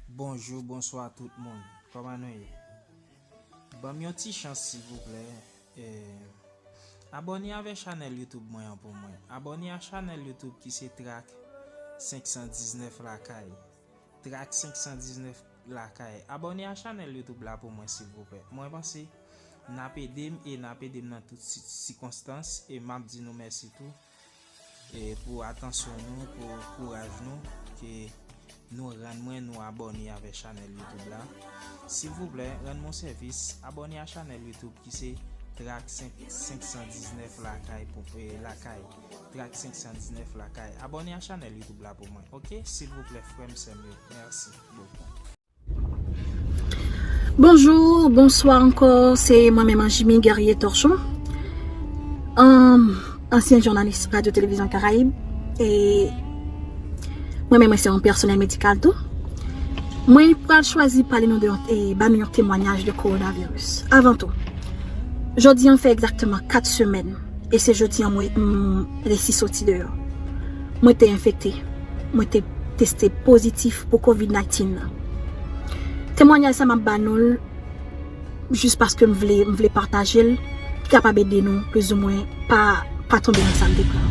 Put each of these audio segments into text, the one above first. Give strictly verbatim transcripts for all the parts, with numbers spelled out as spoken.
Bonjou, bonswa tout moun. Kòman nou ye? Ban m yon ti chans, silvouplè. Eh, abòne avè chanèl YouTube mwen an pou mwen. Abòne a chanèl YouTube ki se Track senk san diznèf Lakay. Track senk san diznèf Lakay. Abòne a chanèl YouTube la pou mwen, silvouplè. Mwen panse n ap ede m e n ap ede m nan tout si-, sikonstans. E m ap di nou mèsi tou. E pou atansyon nou, pou kouraj nou, ke nou rann mwen, nou abòne avè chanèl YouTube la. Silvouplè, rann mwen sèvis, abòne a chanèl YouTube ki se Track senk, senk san diznèf Lakay pou, eh, Lakay. Track senk san diznèf Lakay. Abòne a chanèl YouTube la pou mwen, oke? Silvouplè, frè m, sè m yo. Mèsi bokou. Bonjou, bonswa ankò, se mwen menm Anjimi Guerrier Torchon, um, ansyen jounalis Radyo Televizyon Karayib, e mwen menm mwen se yon pèsonèl medikal tou. Mwen pral chwazi pale nou de yon, e ba nou yon temwayaj de kowonaviris. Avan tou, jodi an fè egzakteman kat semèn, e se jodi an mwen, m resi soti deyò. Mwen te enfekte. Mwen te teste pozitif pou kovid diznev nan. Temwayaj sa m ap ba nou l jis paske m vle, m vle pataje l, ki kapab ede nou plizoumwen pa, pa tonbe nan sa m te pran.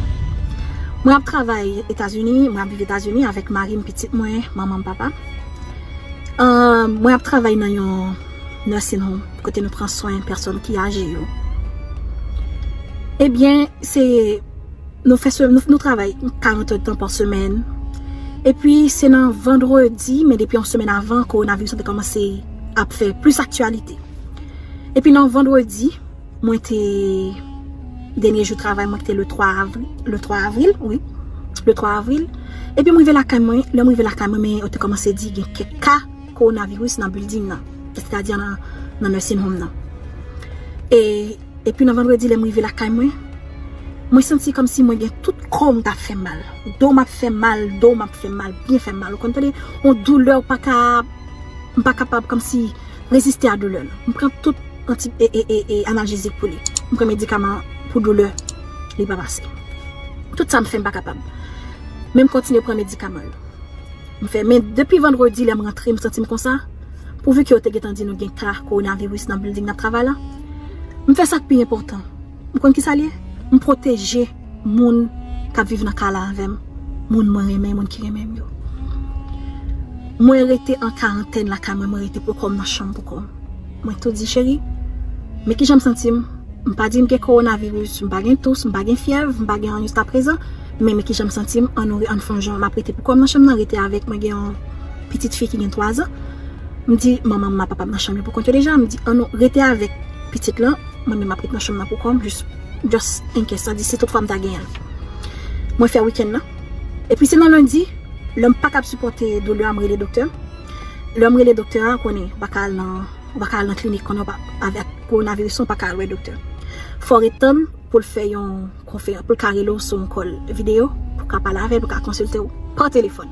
Mwen ap travay Etazini, mwen ap viv Etazini avèk mari m, pitit mwen, manman m, papa m. Ahn, mwen ap travay nan yon nursing home, kote nou pran swen pèsòn ki aje yo. Ebyen, se, nou fè se, nou, nou travay karant èdtan pa semèn. Epi, se nan vandredi, men depi yon semèn avan, kowonaviris lan te kòmanse ap fè plis aktyalite. Epi nan vandredi, mwen te, dènye jou travay mwen ki te le twa avril, le twa avril, wi, le twa avril. Epi mwen rive lakay mwen, lè mwen rive lakay mwen, men yo te kòmanse di gen kèk ka kowonaviris nan building nan, sètadi nan, nan nursing home nan. E, epi nan vandredi, lè mwen rive lakay mwen, mwen santi kòmsi mwen gen tout kò m t ap fè m mal. Do m ap fè m mal, do m ap fè m mal, byen fè m mal. Ou konn tande yon doulè ou pa ka, m pa kapab kòmsi reziste a doulè l. M pran tout anti, e, e, e, e, analjezik pou li. M pran medikaman pou doulè, li pa pase. Tout sa m fè m pa kapab. Men m kontinye pran medikaman yo. M fè, men depi vandredi lè m rantre, m santi m konsa. Pouvi ke yo te gentan di nou gen ka kowonaviris nan building n ap travay la, m fè sa k pi enpòtan. M konn ki sa l ye? M pwoteje moun k ap viv nan ka la avè m, moun mwen renmen, moun ki renmen m yo. Mwen rete an karantèn lakay mwen, mwen rete pou kò m nan chanm pou kò m. Mwen tou di, cheri, men kijan m santi m? M pa di m gen kowonaviris, m pa gen tous, m pa gen fyèv, m pa gen anyen jiskaprezan, men, men kijan m santi m, ann nou, ann fè yon jan, m ap rete pou kò m nan chanm nan, rete avèk mwen, gen yon pitit fi ki gen twa zan. M di, manman m, papa m nan chanm yo pou kont yo deja, m di, ann nou rete avèk pitit lan, mwen menm m ap ret nan chanm nan pou kò m, jis, just in case, sa di si tout fwa m ta genyen l. Mwen fè wikenn nan. Epi se nan lendi, lè m pa kab sipòte doulè a, m rele doktè. Lè m rele doktè a, konnen, ou pa ka al nan, ou pa ka al nan klinik, konnen ou pa, avèk kowonaviris, ou pa ka al wè doktè. Fò w ret tann pou l fè yon konferans, pou l ka rele w sou yon call videyo, pou w ka pale avè l, pou l ka konsilte w pa telefòn.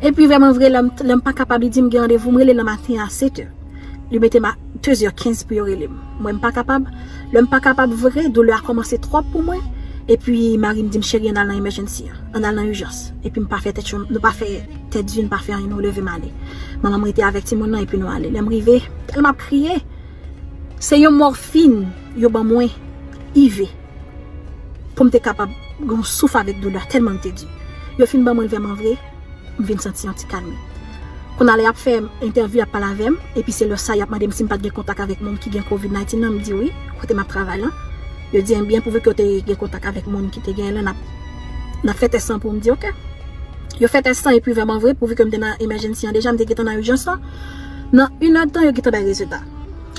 Epi vrèman vre, lè m, lè m pa kapab, li di m gen randevou, m rele l nan maten a sèt è. Li mete m a de zè kenz pou yo rele m. Mwen, m pa kapab. Lè m pa kapab vre, doulè a kòmanse twòp pou mwen. Epi mari m di m, cheri, ann al nan emergency an. Ann al nan ijans. Epi m pa fè tèt cho, nou pa fè tèt di, nou pa fè anyen, nou leve m ale. Manman m rete avèk timoun nan, epi nou ale. Lè m rive, tèlman m ap kriye, se yon mòfin yo ban mwen, Ive, pou m te kapab gen yon souf avèk doulè a, tèlman m te di. Yo fin ban mwen l vrèman vre, m vin santi yon ti kalme. Kounye a lè y ap fè entèvyou, y ap pale avè m, epi se lè sa y ap mande m si m pa t gen kontak avèk moun ki gen kovid diznev nan, m di wi, kote m ap travay lan. Yo di, enbyen, pouvi ke w te gen kontak avèk moun ki te genyen l lan, n ap, n ap fè tès lan pou w. M di, oke. Yo fè tès lan, epi vrèman vre, pouvi ke m te nan emergency an deja, m te gentan nan ijans lan. Nan inèdtan, yo gentan bay rezilta.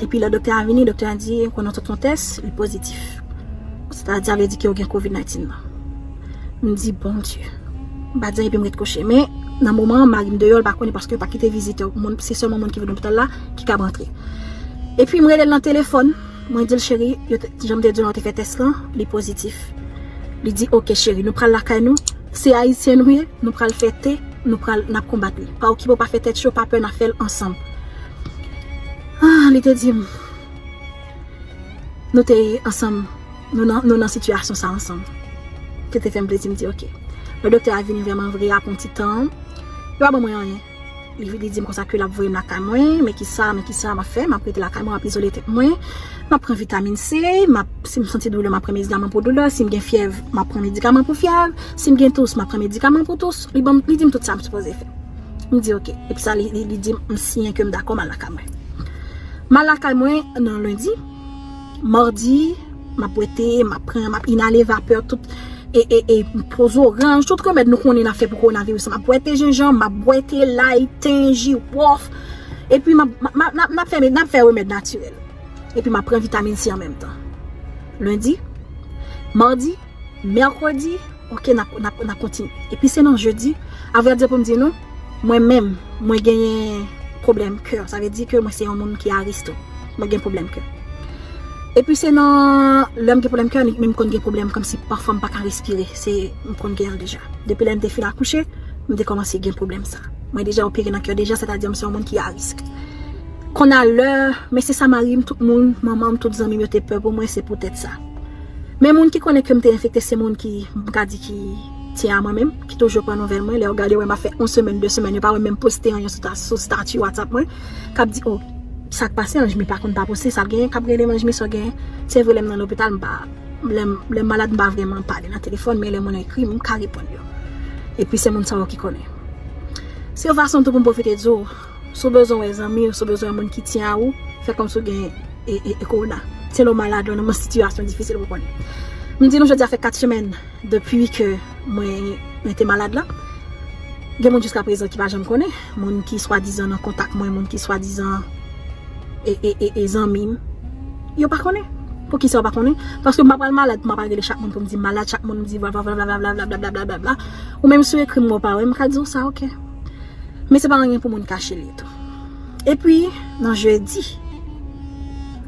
Epi lè doktè a vini, doktè a di, konnen w te fè yon tès, li pozitif. Sètadi, sa vle di ke w gen kovid diznev nan. M di, Bondye. M pa di anyen, epi m ret kouche. Men, nan moman an, mari m deyò, l pa konnen paske yo pa kite vizitè, moun, se sèlman moun ki vin lopital la ki kab rantre. Epi m rele l nan telefòn, mwen di l, cheri, yo te, jan m te di w lan, yo te fè tès lan, li pozitif. Li di, oke, cheri, nou pral lakay nou, se ayisyen nou ye, nou pral fè te, nou pral, n ap konbat li. Pa okipe w, pa fè tèt cho, pa pè, n ap fè l ansanm. Ah, li te di m, nou te ansanm, nou nan, nou nan sitiyasyon sa ansanm. Ki te fè m plezi, m di, oke. Lè doktè a vini vrèman vre, apre yon ti tan, yo pa ban mwen anyen. Li, li di m konsa ke l ap voye m lakay mwen, men ki sa, men ki sa m ap fè, m ap rete lakay mwen, m ap izole tèt mwen, m ap pran vitamin C, m ap, si m santi doulè, m ap pran medikaman pou doulè, si m gen fyèv, m ap pran medikaman pou fyèv, si m gen tous, m ap pran medikaman pou tous. Li ban m, li di m tout sa m sipoze fè. M di oke. Epi sa, li, li, li di m, m siyen ke m dakò, m al lakay mwen. M al lakay mwen nan lendi, madi, m ap bwè te, m ap pran, m ap inale vapè, tout, e, e, e, po zoranj, tout remèd nou konnen n ap fè pou kowonaviris la. M ap bwè te jenjanm, m ap bwè te lay, ten, jiwòf. Epi m ap, m ap, m ap, m ap fè, m ap fè remèd natirèl. Epi m ap pran vitamin C an menm tan. Lendi, madi, mèkredi, oke, n ap, n ap, n ap kontinye. Epi se nan jedi, avrèdi pou m di nou, mwen menm, mwen genyen pwoblèm kè. Sa vle di ke mwen se yon moun ki a risk tou. Mwen gen pwoblèm kè. Epi se nan lè m gen pwoblèm kè, men m konn gen pwoblèm kòmsi pafwa m pa ka respire. Se, m konn gen l deja. Depi lè m te fin akouche, m te kòmanse gen pwoblèm sa. Mwen deja opere nan kè deja, sètadi m se yon moun ki a risk. Konn a lè, men se sa mari m, tout moun, manman m, tout zanmi m yo te pè pou mwen, se poutèt sa. Men moun ki konnen ke m te enfekte, se moun ki, m ka di ki tyen a mwen menm, ki toujou pran nouvèl mwen. Lè yo gade wè m ap fè yon semèn, de semèn, yo pa wè m menm poste anyen sou ta-, sou stati WhatsApp mwen, k ap di, o, sa k pase, Anjmi pa konn pa poste, sa l genyen, k ap rele m, Anjmi, sa w genyen. Se vre, lè m nan lopital, m pa, lè m, lè m malad, m pa vrèman pale nan telefòn, men lè moun ekri m, m ka reponn yo. Epi se moun sa yo ki konnen. Se yon fason tou pou m pwofite di w, si w bezwen wè zanmi w, si w bezwen yon moun ki tyen a ou, fè kòmsi w gen e, e, e kowona. Se lè w malad, lè w nan yon sitiyasyon difisil pou w konnen. M di nou jodi a fè kat semèn depi ke mwen, mwen te malad la. Gen moun jiskaprezan ki pa janm konnen. Moun ki swadizan nan kontak mwen, moun ki swadizan e, e, e, e zanmi m. Yo pa konnen. Poukisa yo pa konnen? Paske m pa pral malad, m pa pral rele chak moun pou m di m malad, chak moun m di blablabla. Ou menm si w ekri m, ou pa wè, m ka di w sa, oke. Men se pa anyen pou moun kache li tou. Epi, nan jedi,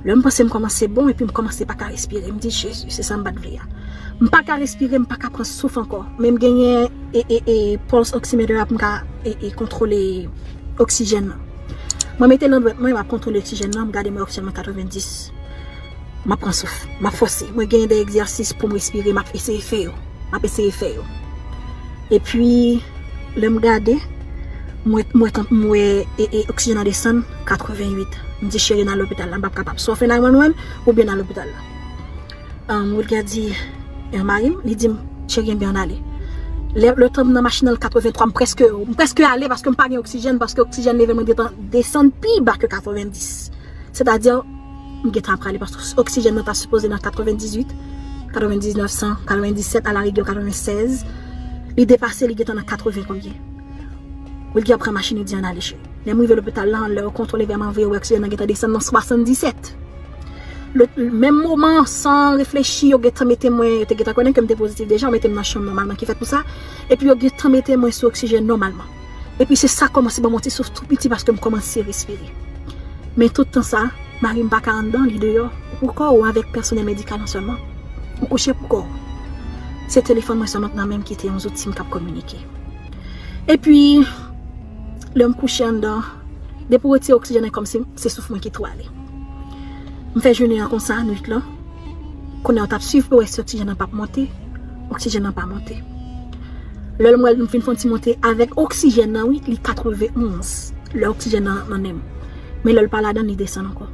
lè m panse m kòmanse bon, epi m kòmanse pa ka respire, m di, Jezi, se sa m pa t vle a. M pa ka respire, m pa ka pran souf ankò. Men m genyen e, e, e, pulse oximeter a pou m ka e, e, kontwole oksijèn nan. Mwen mete l nan dwèt mwen, m ap kontwole oksijèn nan, m gade mwen oksijèn mwen katrevenndis. M ap pran souf, m ap fòse. Mwen genyen de egzèsis pou m respire, m ap eseye fè yo. M ap eseye fè yo. Epi, lè m gade, mwen, mwen, mwen, e, e, oksijèn nan desann katrevennuit. M di, cheri, n al lopital la, m p ap kapab. Swa w fè nine one one, oubyen n al lopital la. Um, Wilguer di, e, mari m, li di m, cheri, enben, ann ale. Lè, letan m nan machin nan, l katreventwa, m prèske, m prèske ale paske m pa gen oksijèn, paske oksijèn level mwen gentan desann pi ba ke katrevendis. Sètadi, m gentan ap prale paske oksijèn nan ta sipoze nan katrevendizuit, katrevendiznèf, san, katrevendisèt, alarigè katrevennsèz. Li depase, li gentan nan katreven konbyen. Wilguer pran machin, li di ann ale cheri. Lè m rive lopital la, lè yo kontwole vrèman vre, yo wè oksijèn nan gentan desann nan swasanndisèt. Le, menm moman, san reflechi, yo gentan mete mwen, yo te gentan konnen ke m te pozitif deja, yo mete m nan chanm nòmalman ki fèt pou sa. Epi yo gentan mete mwen sou oksijèn nòmalman. Epi se sa kòmanse ban m yon ti souf tou piti paske m kòmanse respire. Men tout tan sa, mari m pa ka anndan, li deyò. Ou pou kò w avèk pèsonèl medikal an sèlman. Ou kouche pou kò w. Se telefòn mwen sèlman k nan men m ki te yon zouti m k ap kominike. Epi, lè m kouche anndan, depi w retire oksijèn nan kòmsi se souf mwen ki tou ale. M fè jounen an konsa, nwit lan. Kounye a w t ap swiv pou wè si oksijèn nan p ap monte. Oksijèn nan pa monte. Lè m wè l, m fin fè yon ti monte avèk oksijèn nan, wi, li katrevenonz. Lè oksijèn nan nan nen m. Men lè l pa ladan, li desann ankò.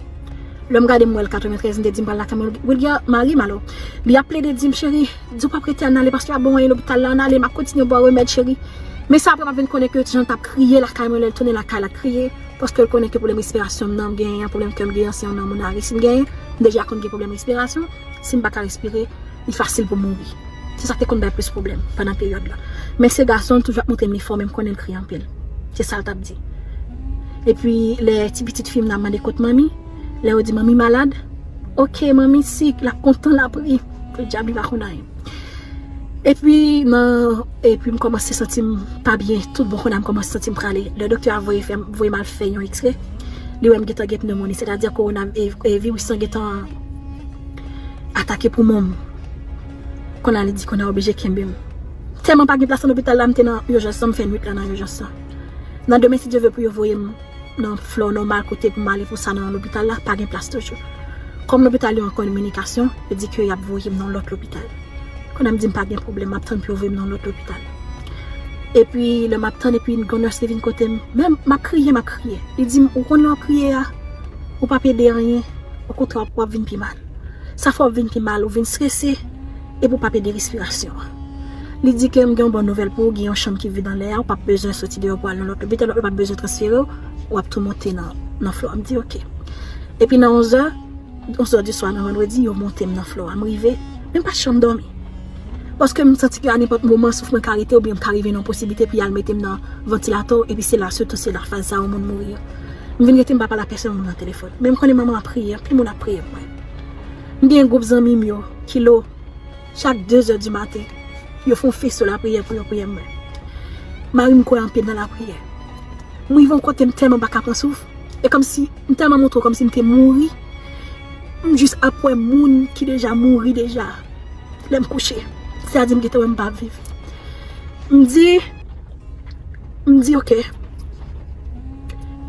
Lè m gade, m wè l katreventrèz, m te di m pral lakay mwen, Wilguer, mari m alò. Li ap plede di m, cheri, di w p ap rete, ann ale, paske y ap ba w anyen lopital la, ann ale, m ap kontinye ba w remèd, cheri. Men se apre m ap vin konnen ke jan l t ap kriye lakay mwen, lè l tounen lakay la, l ap kriye. Paske l konnen ke pwoblèm respirasyon m nan m genyen an, pwoblèm kè m genyen an, se yon nan moun a risk m genyen. M deja konn gen pwoblèm respirasyon. Si m pa ka respire, li fasil pou m mouri. Se sa k te konn bay plis pwoblèm pandan peryòd la. Men se gason l toujou ap montre m li fò, men m konnen l kriye anpil. Se sa l t ap di. Epi, lè ti pitit fi m nan ap mande kot manmi, lè yo di manmi malad, oke, manmi sik, l ap kontan, l ap ri. Podyab, li pa konn anyen. Epi, nan, epi m kòmanse santi m pa byen, tout bon, kounye a m kòmanse santi m prale. Lè doktè a voye fè m, voye m al fè yon X-ray, li wè m gentan gen pnewmoni, sètadi kowona, e, e, viris lan gentan atake poumon m. Kounye a li di, kounye a oblije kenbe m. Tèlman pa gen plas nan lopital la, m te nan ijans lan, m fè nwit lan nan ijans lan. Nan demen, si Dye vle, pou yo voye m nan flò nòmal kote pou m ale pou sa nan lopital la, pa gen plas toujou. Kòm lopital yo an kominikasyon, yo di ke y ap voye m nan lòt lopital. Kounye a m di m pa gen pwoblèm, m ap tann pou yo voye m nan lòt lopital. Epi lè m ap tann, epi yon nurse li vin kote m. Men m ap kriye, m ap kriye. Li di m, ou konn lè w ap kriye a, ou p ap ede anyen. Okontrè, w ap, w ap vin pi mal. Sa fè w ap vin pi mal, ou vin strese, epi w p ap ede respirasyon an. Li di ke m gen yon bon nouvèl pou ou, gen yon chanm ki vid anlè a, ou p ap bezwen soti deyò pou al nan lòt lopital, ou p ap bezwen transfere w, w ap tou monte nan, nan flò a. M di, oke. Epi nan onzè, onzè di swa nan vandredi, yo monte m nan flò a. M rive, men m pa janm dòmi. Paske m santi ke a nenpòt moman, souf mwen ka rete, oubyen m ka rive nan posiblite pou y al mete m nan vantilatè, epi se la, sitou se la faz sa yo moun mouri yo. M vin rete, m pa pale a pèsonn, m nan telefòn. Men m konnen manman ap priye, anpil moun ap priye pou mwen. M gen gwoup zanmi m yo, kilo, chak de zè di maten, yo fè yon festo lapriyè pou yo priye mwen. Mari m kwè anpil nan lapriyè. M rive yon kote, m tèlman pa ka pran souf. E kòmsi, m tèlman montre w kòmsi m te mouri. M jis ap wè moun ki deja mouri deja. Lè m kouche. Sètadi m gentan wè m p ap viv. M di, m di, oke.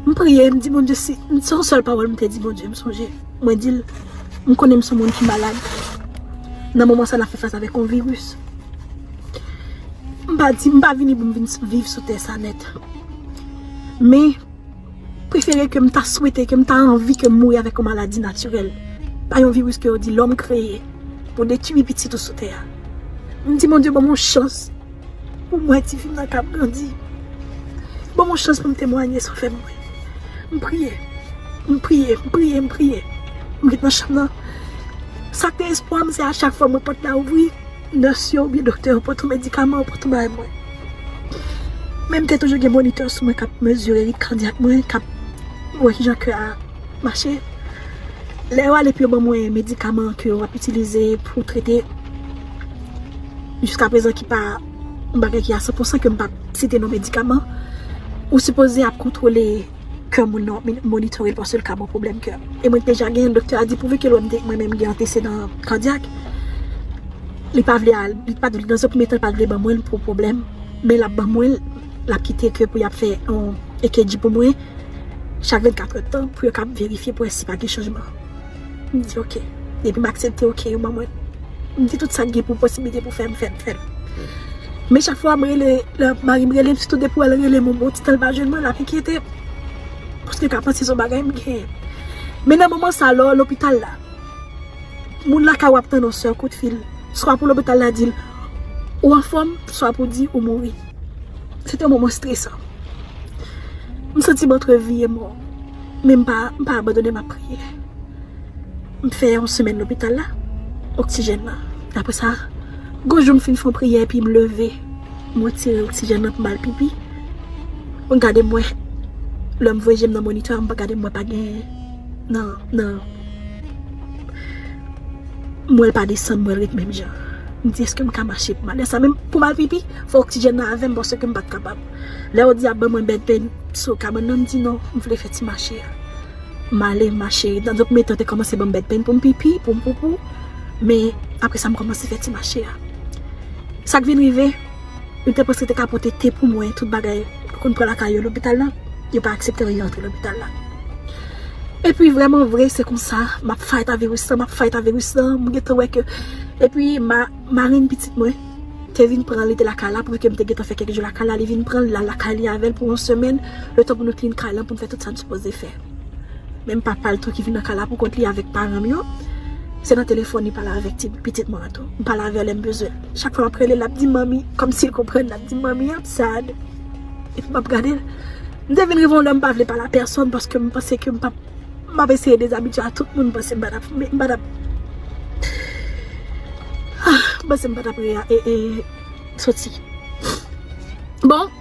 M priye, m di Bondye, si, se yon sèl pawòl m te di Bondye, m sonje. Mwen di l, m konnen m se yon moun ki malad. Nan moman sa, n ap fè fas avèk yon viris. M pa di, m pa vini pou m vin viv sou tè sa nèt. Men, prefere ke m ta swete, ke m ta anvi ke m mouri avèk yon maladi natirèl. Pa yon viris ke yo di lòm kreye pou detwi pitit ou sou tè a. M di, Bondye, ban m yon chans pou m wè tifi m nan k ap grandi. Ban m yon chans pou m temwaye san fè m wè. M priye, m priye, m priye, m priye. M ret nan chanm nan. Sa k te espwa m, se a chak fwa mwen pòt la ouvri, nès yo oubyen doktè yo pote yon medikaman, yo pote yon bagay mwen. Men m te toujou gen monitè sou mwen k ap mezire ritm kadyak mwen, k ap wè kijan kè a mache. Lè yo ale pou yo ban mwen medikaman ke w ap itilize pou trete, jiskaprezan ki pa yon bagay ki a san pou san, ke m p ap site non medikaman, ou sipoze ap kontwole kè moun nan, monitore l paske l ka ban w pwoblèm kè. E mwen deja gen, doktè a di pouvi ke lè m te, mwen menm gen antesedan kadyak, li pa vle al, li pa, nan yon premye tan, li pa vle ban mwen l pou pwoblèm, men l ap ban mwen l, l ap kite ke pou y ap fè yon E K G pou mwen chak vennkat èdtan pou yo kab verifye pou wè si pa gen chanjman. M di, oke. Epi m aksepte, oke, yo ban mwen. M di tout sa k gen pou posiblite pou fè, m fè, m fè l. Men chak fwa m rele, lè mari m rele m, sitou depi w wè l rele m, yon bon ti tan l pa jwenn mwen, l ap enkyete. Paske l ka panse se yon bagay m genyen. Men nan moman sa, lè w lopital la, moun lakay ou ap tann yon sèl kout fil. Swa pou lopital la di l, ou anfòm, swa pou di ou mouri. Se te yon moman stresan. M santi m antre vi e mò. Men m pa, m pa abandone, m ap priye. M fè yon semèn lopital la, oksijèn nan. Apre sa, gon jou m fin fè yon priyè, epi m leve. M retire oksijèn nan pou m al pipi. M gade m wè, lè m voye je m nan monitè a, m pa gade m wè pa gen nan, nan, m wè l pa desann, m wè l ret menm jan. M di, èske m ka mache pou m al? Lè sa menm, pou m al pipi, fò oksijèn nan avè m, paske m pa t kapab. Lè yo di y ap ban mwen bed pain sou kabann nan, m di non, m vle fè ti mache a. M ale, m mache. Nan yon premye tan, yo te kòmanse ban m bed pain pou m pipi, pou m poupou. Men, apre sa, m kòmanse fè ti mache a. Sa k vin rive, yo te panse te ka pote te pou mwen, tout bagay, pou konn pran lakay yo lopital la. Yo pa aksepte anyen antre lopital la. Epi vrèman vre, se konsa, m ap fight a viris lan, m ap fight a viris lan, m gentan wè ke, epi ma, marenn pitit mwen te vin pran l, li te lakay la, pou ke m te gentan fè kèk jou lakay la, li vin pran l, l al lakay li avè l pou yon semèn, letan pou nou clean kay lan, pou n fè tout sa n sipoze fè. Men m papa l tou ki vin nan kay la pou kont li avèk paran m yo. Se nan telefòn li pale avèk ti pitit mwen an tou. M pale avè l lè m bezwen l. Chak fwa m ap rele l, l ap di manmi, kòmsi l konprann, l ap di manmi, I'm sad. Epi m ap gade l. M te vin rive yon lè m pa vle pale a pèsonn paske m panse ke m p ap, m ap eseye dezabitye a tout moun, m panse m pa t ap, m pa t ap, ah, m panse m pa t ap re-, e, e, soti. Bon,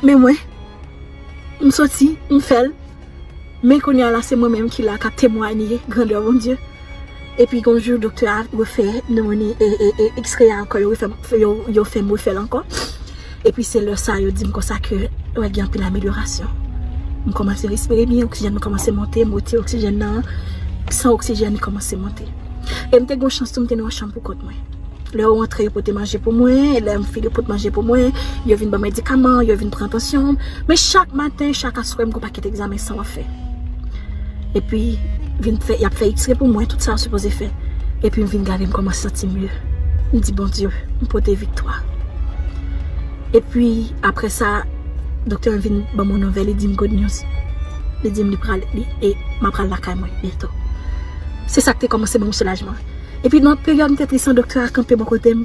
men mwen, m soti, m fè l. Men kounye a la, se mwen menm ki la k ap temwaye grandè Bondye. Epi gon jou, doktè a refè, nou ni, e, e, e, X-ray a ankò, yo refè, yo, yo fè m refè l ankò. Epi se lè sa, yo di m konsa ke, wè, gen anpil amelyorasyon. M kòmanse respire byen, oksijèn mwen kòmanse monte, m retire oksijèn nan, san oksijèn li kòmanse monte. E m te gen chans tou, m te nan yon chanm pou kont mwen. Lè yo rantre, yo pote manje pou mwen. Lè m fin, yo pote manje pou mwen. Yo vin ban m medikaman, yo vin pran tansyon m. Men chak maten, chak aswè, m gon pakèt egzamen san w ap fè. Epi, vin fè, y ap fè X-ray pou mwen, tout sa yo sipoze fè. Epi m vin gade, m kòmanse santi m mye. M di, Bondye, m pote viktwa. Epi, apre sa, doktè an vin ban m yon nouvèl, li di m good news. Li di m li pral, li, e m ap pral lakay mwen byento. Se sa k te kòmanse ban m soulajman. Epi, nan peryòd m te tris lan, doktè a kanpe bò kote m.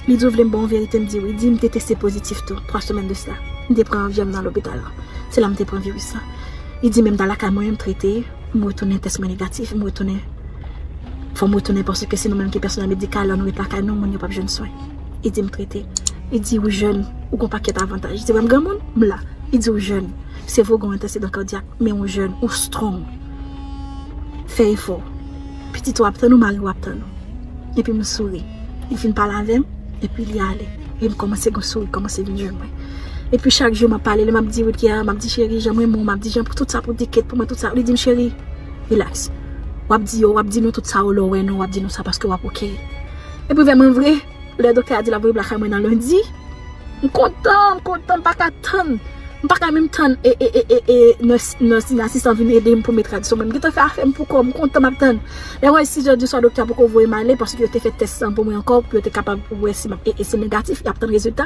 Li di w vle m ba w yon verite, m di wi. Li di m te teste pozitif tou, twa semèn de sila. M te pran avyon, m nan lopital lan. Se la m te pran viris lan. Li di men m t al lakay mwen, m trete, m retounen, tès mwen negatif, m retounen. Fò m retounen paske se nou menm ki pèsonèl medikal, lè nou ret lakay nou, moun yo p ap jwenn swen. Li di m trete. Li di ou jèn, ou gon pakèt avantaj. Li di wè m granmoun, m la. Li di ou jèn. Se vre ou gon antesedan kadyak, men ou jèn, ou strong. Fè efò. Pitit ou ap tann ou, mari w ap tann ou. Epi m souri. Li fin pale avè m, epi li ale. Epi m kòmanse gon souri, kòmanse vin jwenn mwen. Epi chak jou m ap pale, lè m ap di Wilkia, m ap di cheri, jan m renmen w, m ap di jan pou tout sa pou w di Kate pou mwen, tout sa. Li di m cheri, relax. W ap di yo, w ap di nou tout sa ou lè w wè nou, w ap di nou sa paske w ap oke. Epi vrèman vre, lè doktè a di l ap voye m lakay mwen nan lendi, m kontan, m kontan, m pa ka tann. M pa ka menm tann e, e, e, e, e nèsi, nèsi, asistan vin ede m pou m met rad sou mwen. M gentan fè afè m pou kò m, m kontan m ap tann. Lè m wè sizè di swa doktè a poko voye m ale paske yo te fè tès san pou mwen ankò pou yo te kapab wè si m ap, e, e se negatif, y ap tann rezilta.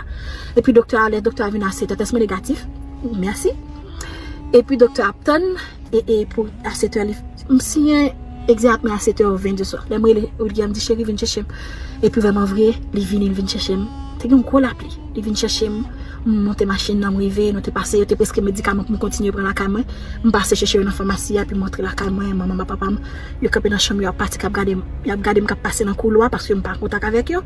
Epi doktè a, lè doktè a vin a sèt è, tès mwen negatif. Mèsi. Epi doktè a ap tann, e, e pou a sèt è, li, m siyen egzakteman a sèt è ven di swa. Lè m rele Wilkia, m di cheri vin chèche m. Epi vrèman vre, li vini, li vin chèche m. Te gen yon gwo lapli. Li vin chèche m. M monte machin nan, m rive, nou te pase, yo te prèske medikaman pou m kontinye pran lakay mwen. M pase chèche yo nan famasi a, epi m antre lakay mwen, manman m ak papa m, yo kanpe nan chanm yo, y ap pati, k ap gade m, y ap gade m k ap pase nan koulwa, paske m pa an kontak avèk yo.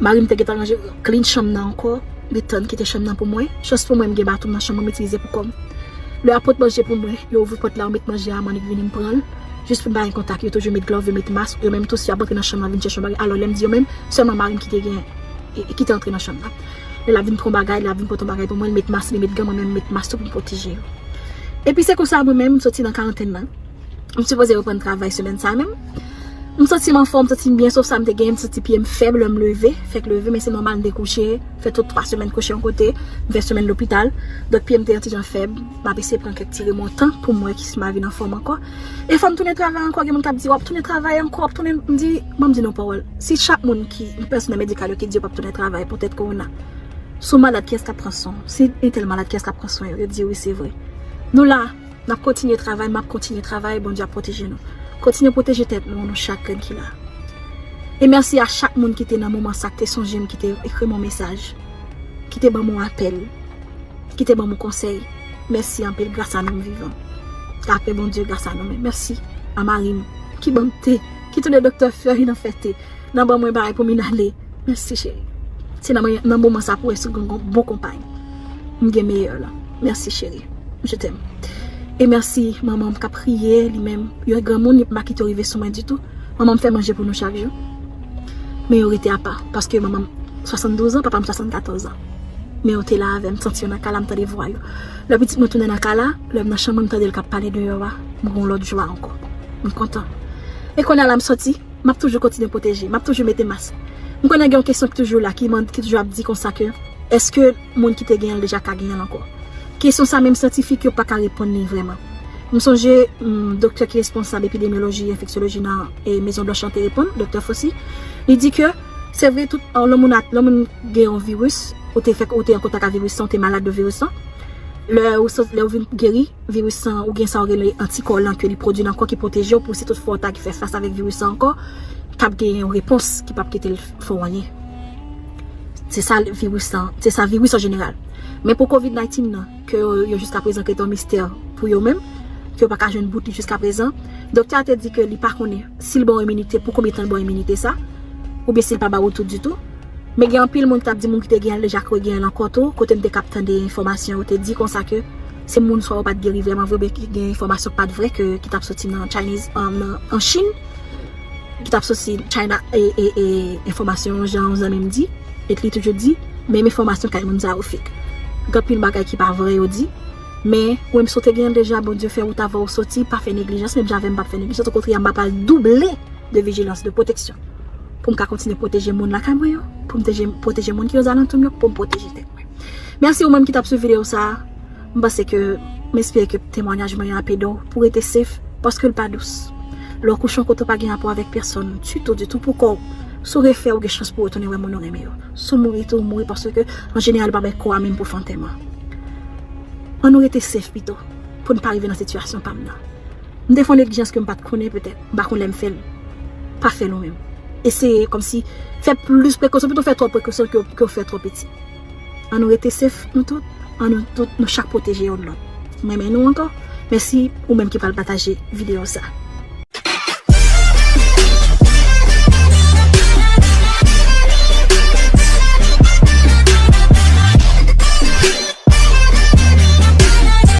Mari m te gentan ranje, clean chanm nan ankò, li tann kite chanm nan pou mwen. Chans pou mwen, m gen baton nan chanm mwen, m itilize pou kò m. Lè y ap pot manje pou mwen, yo ouvri pòt la, yo met manje a, m annik vini m pran l. Jis pou m pa gen kontak, yo toujou met glove, yo met mas, yo menm tou, si y ap antre nan chanm nan, vin chèche yon bagay. Alò, lè m di yo menm, sèlman mari m ki te gen, e, e ki te antre nan chanm nan. Lè l ap vin pran bagay, lè l ap vin pote yon bagay pou mwen, l met mas, li met gan, mwen menm, m met mas tou pou m pwoteje yo. Epi se konsa, mwen menm, m soti nan karantèn nan. M sipoze reprann travay semèn sa menm. M santi m anfòm, m santi m byen, sof sa m te genyen, m santi pye m fèb lè m leve, fèk leve, men se nòmal m te kouche, fè tout twa semèn kouche yon kote, m fè semèn lopital. Donk pye m te yon ti jan fèb, m ap eseye pran kèk ti remontan pou m wè si m a vin anfòm ankò. E fò m tounen travay ankò, gen moun k ap di w ap tounen travay ankò, w ap tounen, m di, ban m di nou pawòl. Si chak moun ki, pèsonèl medikal yo ki di yo p ap tounen travay poutèt kowona, si w malad, kiyès k ap pran swen w? Si entèl malad, kiyès k ap pran swen yo? Yo di wi, se vre. Nou la, n ap kontinye travay, m ap kontinye travay, Bondye ap pwoteje nou. Kontinye pwoteje tèt nou, nou chak grenn ki la. E mèsi a chak moun ki te nan moman sa, ki te sonje m, ki te ekri m yon mesaj, ki te ban m yon apèl, ki te ban m yon konsèy. Mèsi anpil, gras a nou m vivan. Apre Bondye, gras a nou menm. Mèsi a mari m, ki ban m te, ki tounen doktè Fleury nan fè te, nan ban mwen bagay pou m inale. Mèsi cheri. Se nan, nan moman sa pou wè si w gen yon bon konpay. M gen meyè la. Mèsi cheri. Je t'aime. E mèsi manman m k ap priye li menm. Yon granmoun, li pa kite w rive sou mwen ditou. Manman m fè manje pou nou chak jou. Men yo rete apa. Paske manman m swasanndouz an, papa m swasannkatòz an. Men yo te la avè m, m santi yo nan kay la, m tande vwa yo. Lè pitit mwen tounen nan kay la, lè m nan chanm mwen, m tande l k ap pale deyò a, m gen yon lòt jwa ankò. M kontan. E kounye a la m soti, m ap toujou kontinye pwoteje, m ap toujou mete mas. M konnen gen yon kesyon ki toujou la, ki mande, ki toujou ap di konsa ke, èske moun ki te genyen l deja ka genyen l ankò? Kesyon sa menm syantifik yo pa ka reponn li vrèman. M sonje, mm, doktè ki responsab epidemyoloji, enfeksyoloji nan, e, Mezon Blanch lan te reponn, doktè Fauci. Li di ke se vre tout, lè moun, lè moun gen yon viris, ou te fèk, ou te an kontak ak viris lan, ou te malad de viris lan, lè ou, lè ou vin geri, viris lan, ou gen sa ou rele antikò lan ke li pwodui nan kò ki pwoteje w pou si tout fwa w ta fè fas avèk viris lan ankò, p ap gen yon repons ki p ap kite l fè w anyen. Se sa viris lan, se sa viris an jeneral. Men pou kovid diznèf nan, ke yo, yo jiskaprezan ke te yon mistè pou yo menm, ke yo pa ka jwenn bout li jiskaprezan, doktè a te di ke li pa konnen si l ba w iminite, pou konbyen tan l ba w iminite sa, oubyen si l pa ba w tout ditou. Men gen anpil moun ki t ap di moun ki te genyen l deja ka regenyen l ankò tou, kote m te ka ap tande enfòmasyon yo te di konsa ke se moun swa yo pa t geri vrèman vre, oubyen ki gen enfòmasyon k pa t vrè ke, ki t ap soti nan Chinese, an, nan, an Chin, ki t ap soti China, e, e, e enfòmasyon jan yon zanmi m di, et li toujou di, menm enfòmasyon kay moun sa yo fake. Gen anpil bagay ki pa vrè yo di, men ou menm si w te genyen l deja, Bondye fè wout avè w soti, pa fè neglijans, menm jan avè m pa fè neglijans, okontrè, m ap al double de vijilans, de pwoteksyon. Pou m ka kontinye pwoteje moun lakay mwen yo, pou m teje, pwoteje moun ki ozalantou m yo, pou m pwoteje tèt mwen. Mèsi ou menm ki t ap swiv videyo sa a. M panse ke, m espere ke temwayaj mwen an ap ede w pou rete safe, paske l pa dous. Lè w kouche yon kote w pa gen rapò avèk pèsonn, ditou, ditou pou kò w, Si w refè, ou gen chans pou w retounen wè moun ou renmen yo. Si w mouri tou, ou mouri, paske an jeneral, yo pa bay kò a menm pou fè antèman. Ann nou rete safe pito, pou n pa rive nan sitiyasyon pa m nan. M te fè yon neglijans ke m pa t konnen, petèt, m pa konn lè m fè l. Pa fè l ou menm. Eseye kòmsi fè plis prekosyon, pito fè twòp prekosyon ke, ke w fè twòp piti. Ann nou rete safe, nou tout. Ann nou tout, nou chak pwoteje youn lòt. M renmen nou ankò. Mèsi ou menm ki pral pataje videyo sa.